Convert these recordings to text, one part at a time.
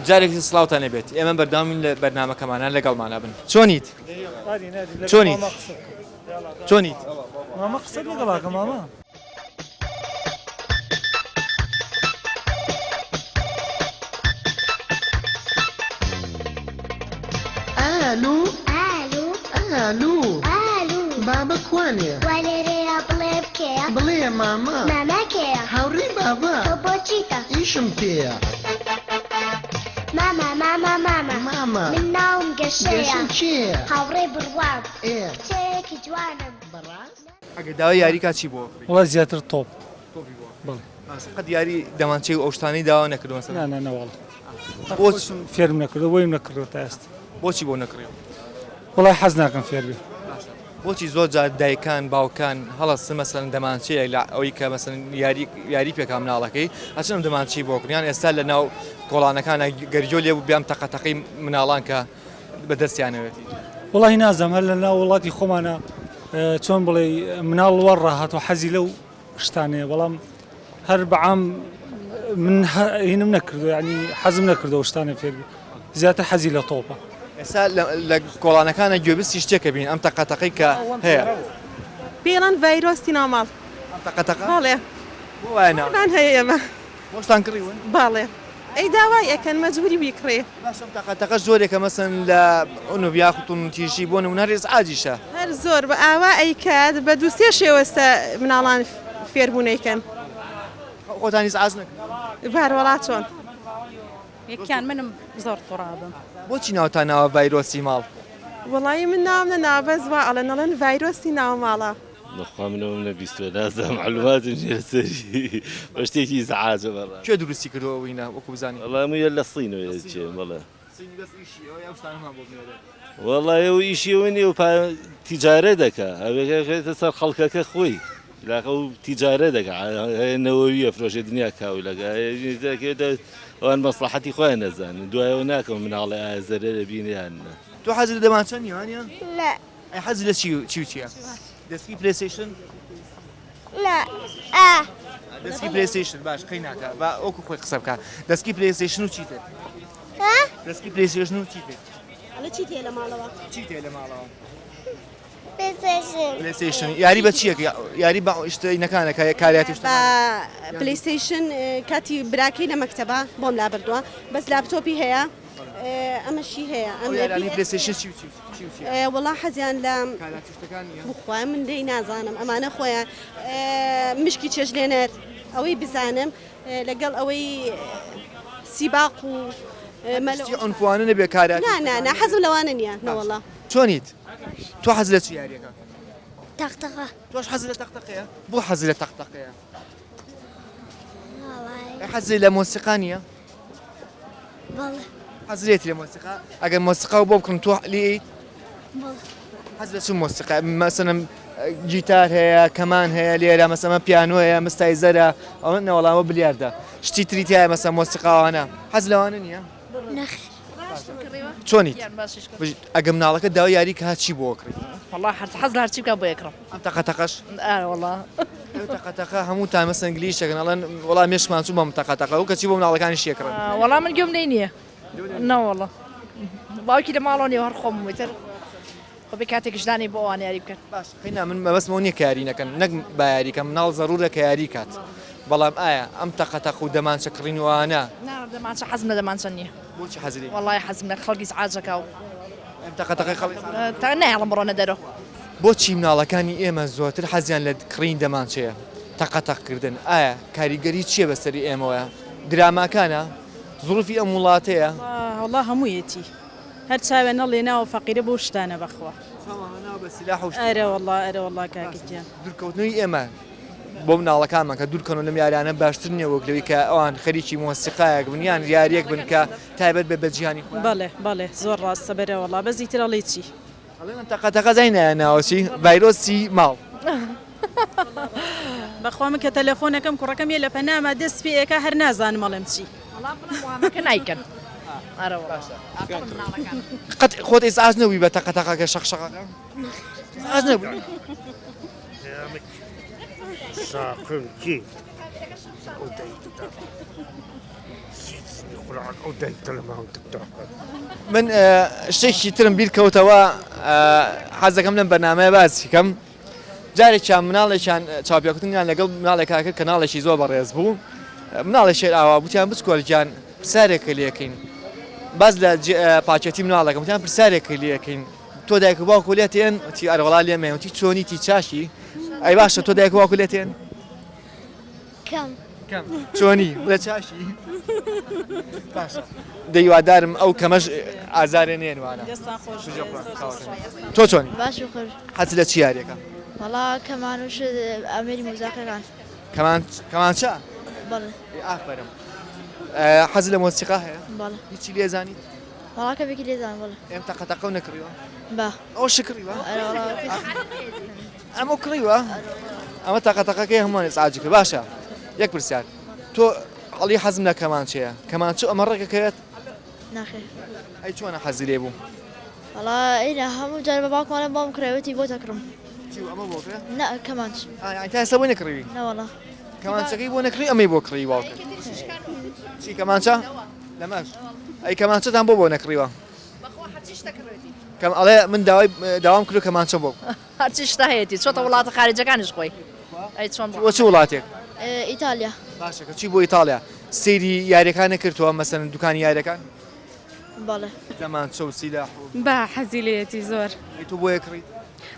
جارێکی تر سڵاوتان لێبێت ئێمە بەردەوامین لە بەرنامەکەمانە لەگەڵمانە بن. چۆنیت؟ چۆنیت؟ چۆنیت؟ مامە قسەت لەگەڵاکە مامە. ئالو ئالو ئالو ئالو بابە کوانێ؟ وا لێرەیە بڵێ کێیە؟ بڵێ مامە. مامە کێیە؟ هاوڕێی بابە. تۆ بۆ چیتە؟ ئیشم پێیە. مامە مامە مامە. مامە. من ناوم گەشەیە. گەشە کێیە؟ هاوڕێی بڕوام. ئێ. کچێکی جوانم. بەڕاست؟ ئەگەر داوای یاری کا چی بۆ ئەکڕی؟ وەڵا زیاتر تۆپ. تۆپی بۆ ئەکڕی. بەڵێ. باشە قەت یاری دەمانچەی و ئەو شتانەی داوا نەکردوە مەسەلەن؟ نا نا نەوەڵا. بۆچ؟ فێرم نەکردوە بۆیم نەکڕیوە تا ئێستا. بۆچی بۆ نەکڕیوە؟ وەڵای حەز ناکەم فێر بێ. باشە بۆچی زۆر جار دایکان باوکان هەڵەسن مەسەلەن دەمانچەیەک لە ئەوەی کە مەسەلەن یاری یاری پێکا مناڵەکەی ئەچن ئەم دەمانچەی بۆ کڕن یان ئێستا لە ناو کۆڵانەکانا گەر گوێ لێ بوو بێ ئەم تەقە تەقەی مناڵان کە بە دەستیانەوێتی. وەڵاهی نازانم هەر لە ناو وڵاتی خۆمانا چۆن بڵێی مناڵ وەڕ ڕاهاتوە حەزی لەو شتانەیە بەڵام هەر بەعام من هینم نەکردو ینی حەزم نەکردەوە شتانە فێر زیاتر حەزی لە تۆپە. ئێستا لە کۆڵانەکانە گوێبستی شتێکە بین ئەم تەقە تەقەی کە هەیە. پێڵەن ڤایرۆسی ناو ماڵ. ئەم تەقە تەقە؟ بەڵێ. بۆ وایە ناو؟ مان هەیە ئێمە. بۆشتان کڕیون؟ بەڵێ. ئەی داوای ئەکەن مەجبوری بیکڕی. باشە ئەم تەقە تەقەش زۆرێکە مەسەن لە عنف یاخود توندوتیژی بۆ نمونە هەر ئیزعاجیشە. هەر زۆر بە ئاوا ئەیکات بە دوو سێ شێوەستە مناڵان فێربوون ئەیکەن. خۆتان ئیزعاج نەکردوون؟ بارەوەڵا چۆن. یەکیان منم زۆر توڕابم. بۆچی ناوتان ناوە ڤایرۆسی ماڵ؟ وەڵایی من ناوم نەناوە بەس وا ئەڵێن ئەڵێن ڤایرۆسی ناو ماڵە. بەخوا من ئەوەم نەبیستوە نازانم معلوماتم نیە لەسەری وە شتێکی ئیزعاجە بەڕاستی. کێ دروستی کردوە ئەو هینە وەکو بزانین. وەڵا هەمووی هەر لە سینەوە یەچێ بەڵێ. سینی بەس ئیشی ئەوەیە ئەو شتانەمان بۆ بنێرێ. وەڵا ئەو ئیشی ئەوە نیە ئەو پا تیجارە دەکا ئەوێکە سەر خەڵکەکە خۆی لاقە و تیجارە دەکا هەیە نەوەوی ئەفرۆشێ دنیا کاولەکە ئەوان مەسڵەحەتی خۆیان نەزانن دوایەوە ناکەم مناڵێ ئایا زەرەرە بینێ یان نا. تۆ حەزت لە دەمانچە نیە وانیە؟ نا. ئەی حەزت لە چی چی و چیە؟ دەستکی پلەیستەیشن؟ نا ئا. دەستکی پلەیستەیشن باش قەی ناکا با وەکو خۆی قسە بکا دەستکی پلەیستەیشن و چی تر؟ ها؟ دەستکی پلەیستەیشن و چی تر؟ ئەڵێ چیت هەیە لە ماڵەوە؟ چیت هەیە لە ماڵەوە؟ پلەیستەیشن. پلەیستەیشن یاری بە چییە یاری بە شتەکانە کاریاتی بە پلەیستەیشن کاتی براکەی لە مەکتەبە بۆم لابردووە بەس لاپتۆپی هەیە ئەمەشی هەیە ئەم یاری پلەیستەیشن چی و چی وەڵا حەزیان لە بخوا من لێی نازانم ئەمانە خۆیان مشکی چێژلێنەر ئەوەی بزانم لەگەڵ ئەوەی سیباق و عنفوانە نەبێ کارە نا حەزم لەوانە نییە نەوەڵا چۆنیت تۆ حەز لە چ یاریەکە؟ تەقتەقە. تۆش حەز لە تەقتەقەیە؟ بۆ حەز لە تەقتەقەیە؟ حەز لە مۆسیقا نییە؟ بەڵێ. حەز لێتی لە مۆسیقا؟ ئەگەر مۆسیقا بۆ بکڕم تۆ لێیت؟ بەڵێ. حەز لە چ مۆسیقا؟ مەسەلەن گیتار هەیە، کەمان هەیە لێرە، مەسەلەن پیانۆ هەیە، مستایزەرە، ئەوە نەوەڵا ئەوە بلیاردە. شتی تری تیایە مەسەلەن مۆسیقاوانە. حەز لەوانە نییە؟ نەخێر. چۆنیت؟ ئەگەر مناڵەکەت داوای یاری کات چی بۆ ئەکڕی؟ وەڵا حەز لە هەرچی بکا بۆی ئەکڕم. ئەم تەقە تەقەش؟ ئارە وەڵا. ئەو تەقە تەقە هەمووتان مەسەن گلیش دەکەن ئەڵێن وەڵا مێشکمان چوو بەم تەقە تەقە و کەچی بۆ مناڵەکانیش ئەکڕن. وەڵا من گوێم لێی نییە نەوەڵا باوکی لە ماڵەوە نییە هەر خۆم ئیتر خۆ بێ کاتێکیش دانێ بۆ ئەوان یاری بکەن. باش قەینا من مەبەستم ئەوە نییە کە یاری نەکەن نەک با یاری کەن مناڵ زەرورە کە یاری کات بەڵام ئایا ئەم تەقە تەق و دەمانچە کڕین و ئەوانە. نا دەمانچە حەزم لە دەمانچە نییە. بۆچی حەزی لێی نییە؟ وەڵای حەزم لە خەڵک ئیزعاج ئەکا و. ئەم تەقە تەقەی خەڵک ئیزعاج ئەکا؟ تا نایەڵم بڕۆنە دەرەوە. بۆچی مناڵەکانی ئێمە زۆرتر حەزیان لە کڕینی دەمانچەیە تەقە تەق کردن ئایا کاریگەری چییە بەسەری ئێمەوە دراماکانە زروفی ئەم وڵاتەیە؟ وەڵا هەموویەتی. هەر چاوێ نەڵێ ناوە فەقیرە بەو شتانە بەخوا. چاومان ناوە بە سیلاح و شتی. ئەرە وەڵا ئەرە وەڵا کاکە گیان. دوورکەوتنەوەی ئێمە بۆ مناڵەکانمان کە دوورکەونەوە لەم یاریانە باشتر نییە وەک لەوەی کە ئەوان خەریکی مۆسیقایەک بن یان یاریەک بن کە تایبەت بێت بە جیهانی خۆیان. بەڵێ بەڵێ زۆر ڕاستە بەرە وەڵا بەس ئیتر ئەڵێی چی. ئەڵێن ئەم تەقە تەقە زانی نایە ناوە چی ڤایرۆسی ماڵ. بەخوا من کە تەلەفۆنەکەم کوڕەکەم یە لە پەناما دەست پێ ئەکا هەر نازانم ئەڵێم چی. وەڵا بڵێم وامەکە نایکەن ئەرە وەڵا ئاقڵن مناڵەکان. قەت خۆت ئیزعاج نەبووی بە تەقە تەقەکە شەق شەقەکە؟ ئیزعاج نەبووی؟ قورعان ئەو دایکتە لە ماوە تکتۆک. من شتێکی ترم بیر کەوتەوە حەز دەکەم لەم بەرنامەیە باسی کەم جارێکیان مناڵێکیان چاوپێکوتنیان لەگەڵ مناڵێکا کرد کەناڵێکی زۆر بەڕێز بوو مناڵێک شێر ئاوا بوتیان بچکۆل گیان پرسیارێکە لێکەین باس لە پاکێتی مناڵەکەم وتیان پرسیارێکە لێکەین تۆ دایک و باوکو لێتێن وتی ئەرەوەڵا لێمێن وتی چۆنی تی چاشی ئەی باشە تۆ دایک و باوکو لێتێن کەم. کەم چۆنی بڵێ چاشی باشە دەیوادارم ئەو کەمەش ئازارێ نێنوانە دەستان خۆش بێ، زۆر زۆر سوپاس. تۆ چۆنی باش و خۆش. حەز لە چ یاریەکە؟ وەڵا کەمان و شت ئامێری مۆزاقەکان. کەمان کەمانچە؟ بەڵێ. ئێ ئافەرم. حەز لە مۆسیقا هەیە؟ بەڵێ. هیچی لێ زانیت؟ وەڵا کەمێکی لێ زانم بەڵێ. ئێم تەقە تەقەو نەکڕیوە؟ با. ئەوەشت کڕیوە؟ ئەرێ وەڵا. ئەمە کڕیوە؟ ئەمە تەقە تەقەکەی هەمووان ئیزعاجی کرد. باشە یەک پرسیار تۆ ئەڵی حەزم لە کەمانچەیە کەمانچە ئەمە ڕێکەکەوێت؟ ناخێر. ئەی چۆنە حەزی لێ بوو؟ وەڵا ئینا هەموو جار بە باوکم ئەڵێم بۆم کڕێ وتی بۆت ئەکڕم. چی ئەمە بۆ کڕێ؟ نا کەمانچ. ئا یانی تا ئێستا بۆی نەکڕیوی؟ نەوەڵا. کەمانچەکەی بۆ نەکڕی ئەمەی بۆ کڕی باوکت. چی کەمانچە؟ لەمەش ئەی کەمانچەتان بۆ بۆ نەکڕیوە؟ بەخوا هەرچی شتە کڕێتی. کەم ئەڵێ من داوای داوام کردو کەمانچە بۆ. هەرچی شتە هەیەتی چۆتە وڵاتە خارجەکانیش خۆی ئەی چۆن بۆ چ وڵاتێک؟ ئیتالیا. باشە کە چی بۆ ئیتاڵیا سەیری یاریەکان نەکردووە مەسەن دوکانی یاریەکان؟ بەڵێ. دەمانچە و سیلاح و. با حەزی لێیەتی زۆر. ئەی تۆ بۆیە کڕیت؟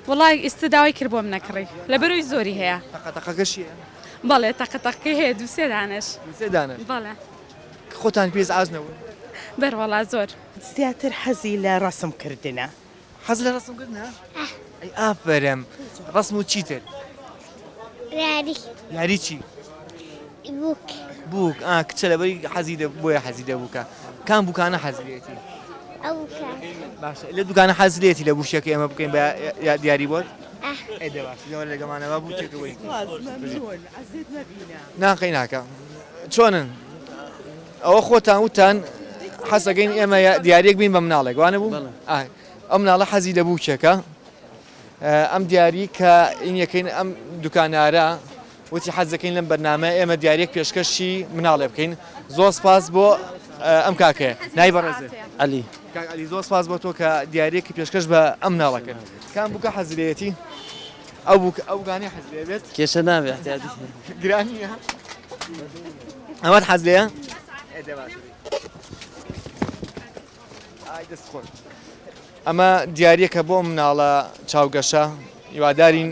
وەڵای ئیستە داوای کرد بۆم نەکڕی لەبەرئەوەی زۆری هەیە. تەقە تەقەکەشی هەیە؟ بەڵێ تەقە تەقەکەی هەیە دوو سێ دانەش. دوو سێ دانەش؟ بەڵێ. خۆتان پێ ئیزعاج نەبوون؟ بەروەڵا زۆر. زیاتر حەزی لە ڕەسم کردنە. حەز لە ڕەسم کردنە؟ ئەی ئافەرم ڕەسم و چیتر؟ یاری. یاری چی؟ بووک. بووک ئا کچە لەبەری حەزی لە بۆیە حەزی لە بووکە کام بووکانە حەزی لێتی؟ ئەو بووکە. باشە لە دوکانە حەز لێتی لە بووشێکە ئێمە بکەین بە دیاری بۆت؟ ئێ دە باشە لەوە لەگەمانە با بووکێکە بۆین. ناقەی ناکە چۆنن؟ ئەوە خۆتان وتان حەزەکەین ئێمە دیارێک بین بە مناڵێک وانە بوو ئەم مناڵە حەزی لە بووکێکە ئەم دیاری کە ئینەکەین ئەم دوکانارە وتی حەز دەکەین لەم بەرنامە ئێمە دیارێک پێشکەشی مناڵێ بکەین زۆر سپاس بۆ ئەم کاکەیە نای بەڕێزێ علی کاک علی زۆر سپاس بۆ تۆ کە دیارێکی پێشکەش بە ئەم مناڵە کرد کام بووکە حەزی لێیەتی ئەو بووک ئەو گانەی حەز لێ بێت کێشە نابێ احتیاجی گران نییە ئەمەت حەز لێیە ئێ دە باشە ئای دەست خۆش ئەمە دیاریەکە بۆ مناڵە چاوگەشە هیوادارین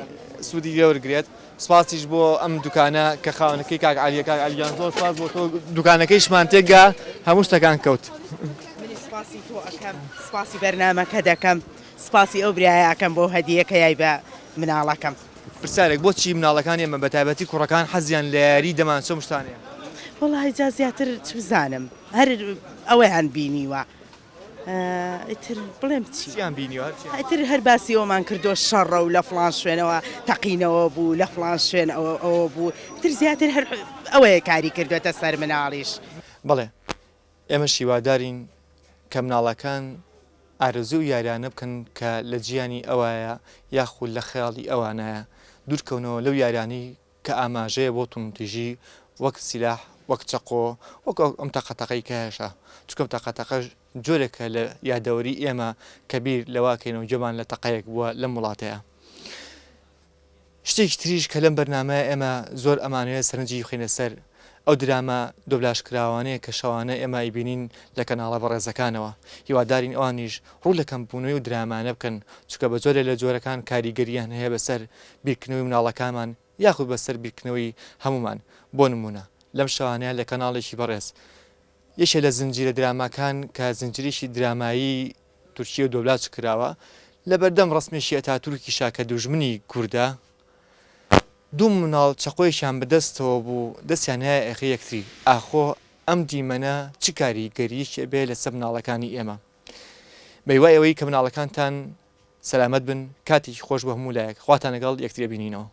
سوودی لێ وەرگێت سپاسیش بۆ ئەم دوکانە کە خاوەنەکەی کاک علیە کاک علیان زۆر سپاس بۆ تۆ دوکانەکەیشمان تێکگا هەموو شتەکان کەوت. منیش سپاسی تۆ ئەکەم سپاسی بەرنامەکە دەکەم سپاسی ئەو برایە ئەکەم بۆ هەدیەکە یای بە مناڵەکەم. پرسیارێک بۆچی مناڵەکانی ئێمە بەتایبەتی کوڕەکان حەزیان لە یاری دەمانچە و شتانەیە؟ وەڵاهی جا زیاتر چ بزانم هەر ئەوەیان بینیوە ئیتر بڵێم چی چیان بینیوە هەر چیان ئیتر هەر باسی ئەومان کردووە شەڕە و لە فڵان شوێنەوە تەقینەوە بوو لە فڵان شوێن ئەوە ئەوە بوو ئیتر زیاتر هەر ئەوەیە کاری کردووەتە سەر مناڵیش. بەڵێ ئێمەش هیوادارین کە مناڵەکان ئارەزووی ئەو یاریانە بکەن کە لە جیانی ئەوایە یاخود لە خەیاڵی ئەوانایە، دوورکەونەوە لەو یاریانەی کە ئاماژەیە بۆ توندوتیژی وەک سیلاح، وەک چەقۆ، وەک ئەم تەقە تەقەی کە هەشە، چونکە ئەم تەقە تەقەش جۆرێکە لە یادەوەری ئێمە کە بیر لەوە کەینەوە گوێمان لە تەقەیەک بووە لەم وڵاتەیا. شتێکی تریش کە لەم بەرنامەیە ئێمە زۆر ئەمانەوێت سەرنجی بخەینە سەر ئەو دراما دۆبلاژکراوانەیە کە شەوانە ئێمە ئەیبینین لە کەناڵە بەڕێزەکانەوە هیوادارین ئەوانیش ڕوو لە کەمبوونەوەی ئەو درامانە بکەن چونکە بە جۆرێ لە جۆرەکان کاریگەرییان هەیە بەسەر بیرکردنەوەی مناڵەکانمان یاخود بەسەر بیرکردنەوەی هەموومان بۆ نموونە لەم شەوانەیە لە کەناڵێکی بەڕێز یەکێ لە زنجیرە دراماکان کە زنجیرێکی درامایی تورکیە و دۆبلاج کراوە لەبەردەم ڕەسمێکی ئەتاتورکیشا کە دوژمنی کوردە دوو مناڵ چەقۆیەکیان بەدەستەوە بوو دەستیان نایە ئێخەی یەکتری ئاخۆ ئەم دیمەنە چ کاریگەریەکی ئەبێ لەسەر مناڵەکانی ئێمە بەهیوای ئەوەی کە مناڵەکانتان سەلامەت بن کاتێکی خۆش بۆ هەموو لایەک خواتان لەگەڵ یەکتری ئەبینینەوە.